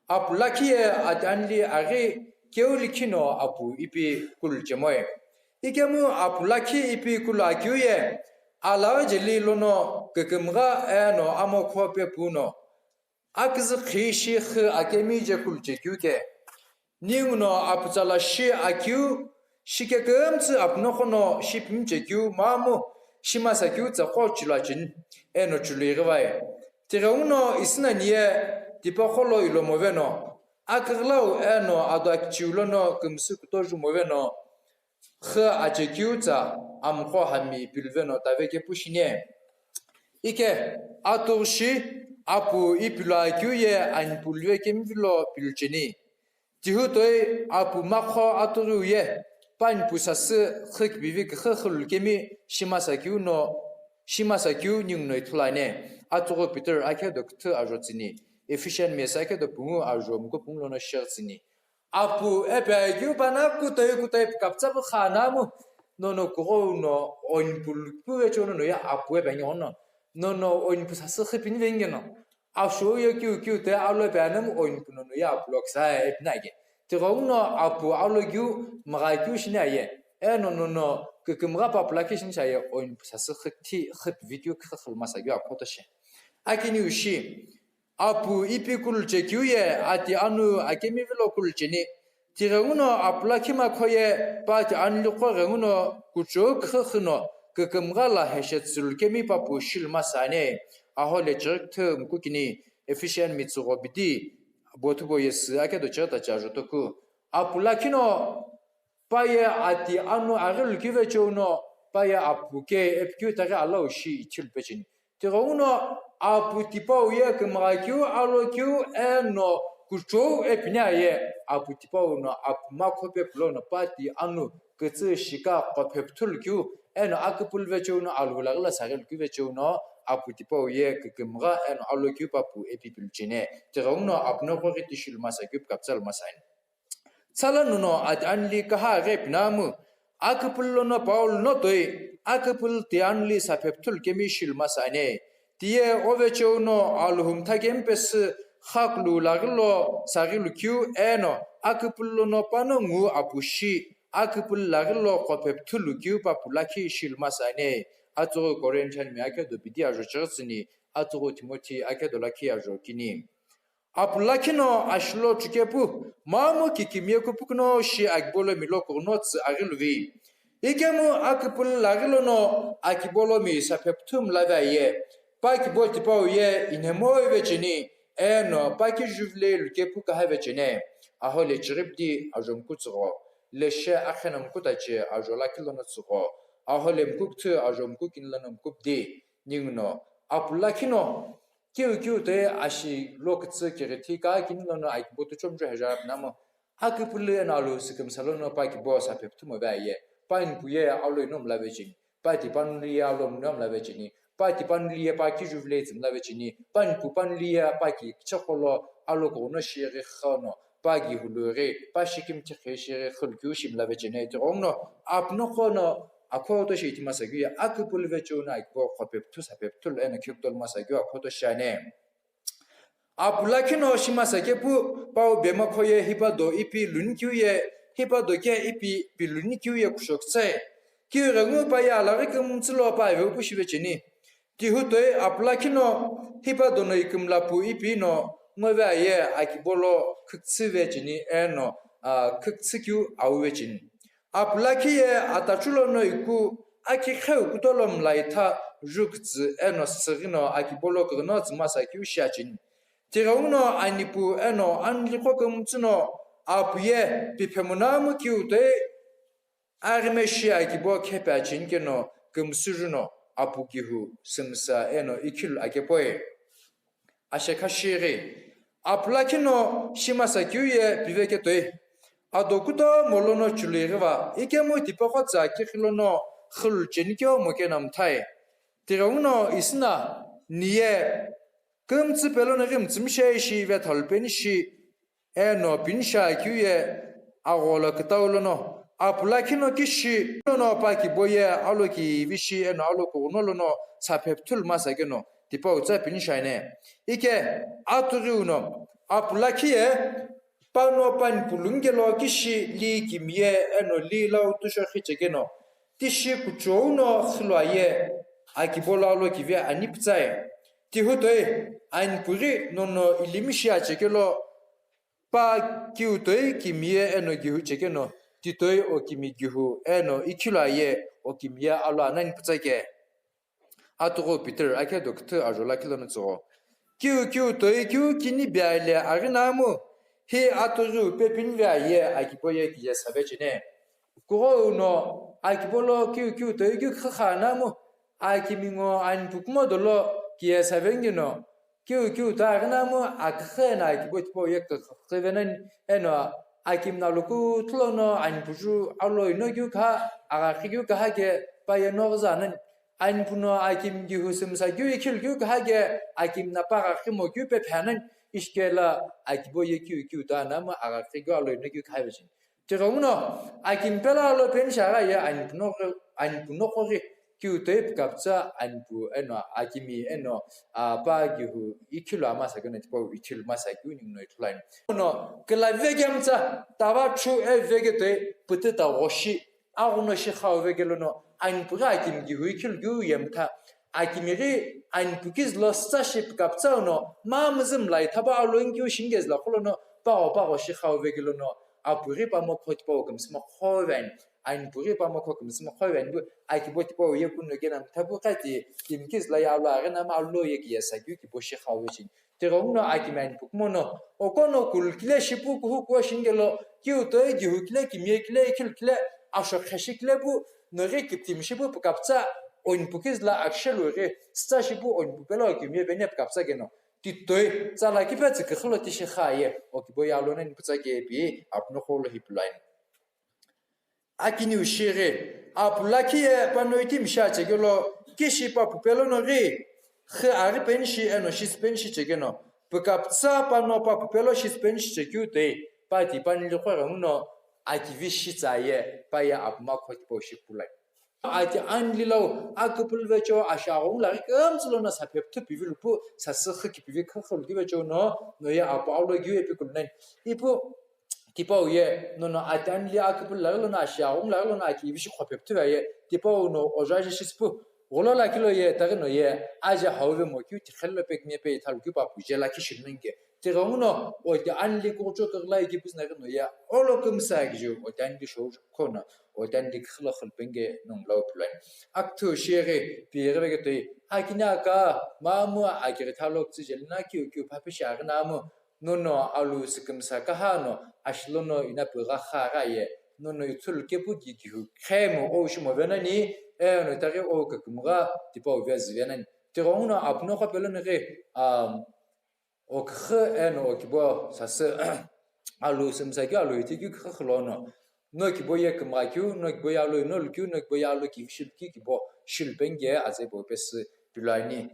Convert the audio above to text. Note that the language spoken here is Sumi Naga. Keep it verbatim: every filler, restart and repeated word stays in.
Apu lakhi ye ati anli aghi keu likhi no apu ipi kulu chemoi. Ikemu apu lakhi ipi kulu akeu ye, ala jeli lono kükümgha eno amokho pepu no, aküzü khi shi khü akemi je kulu chekeu ke. Ningu no apütsa la shi akeu, shikekümtsü apnoqo no shi pimchekeu mamu, shimasa keu tsaqo chulu acheni, eno chulu ighivai. Tighengu no isina niye, tipaqo lo ilo moveno, aküghülau eno ado akichiu lono kümsü kutoju moveno, khü achekeu tsa amqo hami piluveno tave kepu shine. Ike, atughu shi, apu ipilu akeu ye anipuluve kemi vilo pilu cheni. Tihu toi apu makho atughiu ye, panipu sasü khü kipivi küxü khülu kemi shimasa keu no, shimasa keu ningu no ithulu ani. Atughu Peter akhe do küthü ajo tsüni, Ephesian mesa akhe do pungu ajo muku pungu lono shigh tsüni. Apu epe keu pana kutoi kutoi kaptsa bu khanamu, nono kughou no onipulu pu vecho nono ye apu epe nyo no, nono onipu sasü khü pini vengeno. Asho ye kiu kiu te alo pe anamu oinipu nono ye apu lo kisa e pina ke. Tighengu no apu alo kiu, magha kiu shini aye. Eno nono kükümgha pa apu lakhi shini shi aye, oinipu sasü khü thi, khü pivi kiu khü khülmasa kiu akhoto shi. Akiniu shi, apu ipi kulu chekeu ye ati anu akemi vilo kulu cheni. Tighenguno apu lakhi makho ye pa ti anliqo ghenguno kuchou khüxü no kükümgha la heshe tsülukemi papu shilmasa ani. Ahole chirikthü mkukini Ephesian mitsügho bidi bothubo yesü akedo chiritachi ajotoku. Apu lakhi no pa ye ati anu aghi lukivecheu no pa ye apu ke epikeu taghi alau shi ichilu pecheni. Tighenguno apu tipau ye kümgha keu, alo keu, eno kuchou epini aye, apu tipau no apu makho pepulo no pa ti anu kütsü shika qophe püthulu keu, eno aküpülü vecheu no alhulaghi la saghi lukeu vecheu no apu tipau ye kükümgha eno alo keu papu epipilu cheni. Tighenguno apu noqo ghi tishilmasa keu kaptsalmasa ani. Tsala nono ati anli kaha ghi pinamu, aküpülü lono Paul no toi, aküpülü ti anli saphe püthulu kemi shilmasa ani. Tiye ovecheu no alhumtha kemi pesü khakulu laghi lo saghi lukeu eno, aküpülü lono pano ngu apu shi, aküpülü laghi lo qophe püthulu keu papu lakhi shilmasa ani. Atsüghu Corinthian mi akedo bidi ajo chighi tsüni, atsüghu Timothy akedo lakhi ajo kini. Apu lakhi no ashilo chukepu, mamu kikimiye kupukuno shi akibolo milo kughno tsü aghiluvi. Ikemu aküpülü laghi lono akibolo mi saphe püthü mlave aye, pa kibo tipau ye inhemo ivecheni, eno pa kijuvile lukepu kaha vecheni. Ahole chiripdi ajo mkutsügho, leshe akheno mkutachi ajo lakhi lono tsügho, ahole mkukthü ajo mkukini lono mkupdi, ninguno apu lakhi no kiu kiu toi ashi lo kütsü kighithi ka kini lono akibo tuchomju heja pinamu, aküpülü eno alu sükümsa lono pa kibo saphe püthü move aye, pa nipu ye alo ino mlave cheni, pa ti panuli ye alo mino mlave cheni, pa ti panuli ye pa kijuvile tsü mlave cheni, pa nipu panuli ye pa ki kichekolo alo kughno shighi khano, pa ki hulu ghi, pa shikimthi khe shighi khülkeu shi mlave cheni. Tighenguno apu noqo no akhoto shi ithimasa keu ye aküpülü vecheu no akibo qophe püthü saphe püthü lo eno khekutolmasa keu akhoto shi ani. Apu lakhi no shimasa kepu, pau bemakho ye hipado ipi luni keu ye, hipado ke ipi pi luni keu ye kushokütse. Kiu ghengu pa ye alaghi kümtsü lo pa veu pu shivecheni. Tihu toi apu lakhi no hipado no ikümla pu ipi no ngove aye akibo lo khüktsü vecheni eno, a, khüktsü keu au vecheni. Apu lakhi ye atachu lono iku aki kheu kutolo mlaitha ju kütsü eno süghino akibo lo kughno tsümasa keu shiacheni. Tighenguno anipu eno anliqo kümtsü no apu ye piphemu namu kiu toi aghime shi akibo khepe acheni keno kümsü ju no apu kihu sümsa eno ikhilu akepoi. Ashekha shighi, apu lakhi no shimasa keu ye piveke toi. Ado kutomo lono chulu ighiva, ikemu tipaqo tsa kighi lono khülu cheni keu mokena mthai. Tighenguno isina niye kümtsü pelono ghi mütsümishei shi vethalu peni shi, eno pinisha keu ye agholo kütau lono, apu lakhi no kishi lono pa kibo ye alo kivi shi eno alo kughno lono saphe püthü lmasa keno tipau tsa pinisha ani. Ike atughiu no Apu lakhi ye pano pani pulungelo kishi li kimiye eno li lau tusho khichekeno, tishi kuchou no khilwa ye akibo lo alo kivi ani pütsae. Tihutoi, anipughi nono ilimishi achekelo, pa kiutoi kimiye eno gihu chekeno, titoi okimi gihu eno ikhilwa ye okimiye alo anani pütsake. Atughu Peter akhe doküthü ajo lakhi lono tsügho. Kiu kiu toi kiu kini biaile aghinamu, hi atughiu pepinvea ye akibo ye kiye savechene. Kugho uno akibo lo kiu kiu toi kiu khakha namu, akimi ngo anipu kumo dolo kiye savengino. Kiu kiu ta aghinamu akhe na akibo tipau ye kakhavenani, eno akimi na luku thulono anipuju alo ino kiu kha, agakhi kiu kaha ke pa ye nogza nani. Anipuno akimi gihu sümsa keu ikhilukeu kahake, akimi na pa ghakhi mo keu pe pheanani, ishikela akibo ye keu keu ta namu aghakhi keu alo ino keu khavichini. Tighenguno akimi pelo alo peni shagha ye anipuno, anipuno khoghi keu toi pükapütsa anipu eno akimi eno, a, pa gihu ikhilu ama sa keno tipau ikhilu masa keu ninguno ithuluani. Ono kila vekemtsa tava thu e veke toi pütü ta ghoshi aghuno shi khau veke lono, anipughi akimi gihu ikhilukeu yemtha, akimi ghi anipu kizi lo sitsa shi pükapütsa uno, ma müzü mlai thapa alo inkeu shingezü la kholono, pagho pagho shi khau veke lono, apughi pamo kho tipau kümsümo kho veni, anipughi pamo kho kümsümo kho veni bu, akibo tipau ye kuno kena mthapu khati, kimi kizi la ye alo aghena ma alo ye kiye sa keu kibo shi khau vechini. Tighenguno akimi anipu kumono, okono kulu kile shipu kuhu kuo shingelo, kiu toi gihu kile kimiye kile ikhilu kile, asho kheshi kile pu, noghi kiptimi shipu pükapütsa, onipu kizi la akishelu ghi, sitsa shipu onipu pelo kimiye veni pükapütsa keno. Titoi, tsala kipe tsükükhü lo tishi kha ye, okibo ye alo nani pütsa ke pi, apuno kholo hipilani. Akiniu shighi, apu lakhi ye pano itimi shi achekelo, kishi papu pelo no ghi, khi aghi peni shi eno shi sipeni shi chekeno, pükapütsa pano papu pelo shi sipeni shi chekeu toi, pa ti pani li khoghenguno, akivi shi tsa ye, pa ye apu ma kho tipau shi pulai. Ati anli lau, aküpülü vecho, ashaghong laghi kümtsü lono sa phepthu pivi lupu, sa sükhi kipivi khakha luki vecho no, no ye apu alo giu epi kulunani. Ipu, tipau ye, nono ati anli aküpülü laghi lono ashiaghum laghi lono aki ivi shi khophe pütüvea ye, tipau no ojo aje shispu, gholo lakhi lo ye, taghi no ye, aje hauve mo keu tikhelo pekmie pe ithalu keu papu je lakhi shilmenge. Tighenguno, oti anli kucho kaghlai ki püzü naghi no ye, olo kümsa kiju, oti anli shou khono, oti anli khilo khilpenge nung lau pulai. Akthu sheghi, pighi veke toi, akini aka, mamu akighi thalo kutsi jelina kiu kiu phapi shi aghina amu, nono alu sükümsa kaha no, ashilo no ina pügha kha gha ye, nono ithulu kepu ki kihu khemu o shimo venani, eno itaghi o kakümgha tipau vezi venani. Tighenguno apuno kho pelo naghi, um, okükhü eno okibo sasü, alu sümsa keu alu ithi keu khakha lono, no kibo ye kümgha keu, no kibo ye alu ino lukeu, no kibo ye alu kivi shilukeu kibo shilupenge azebo pesü piluani.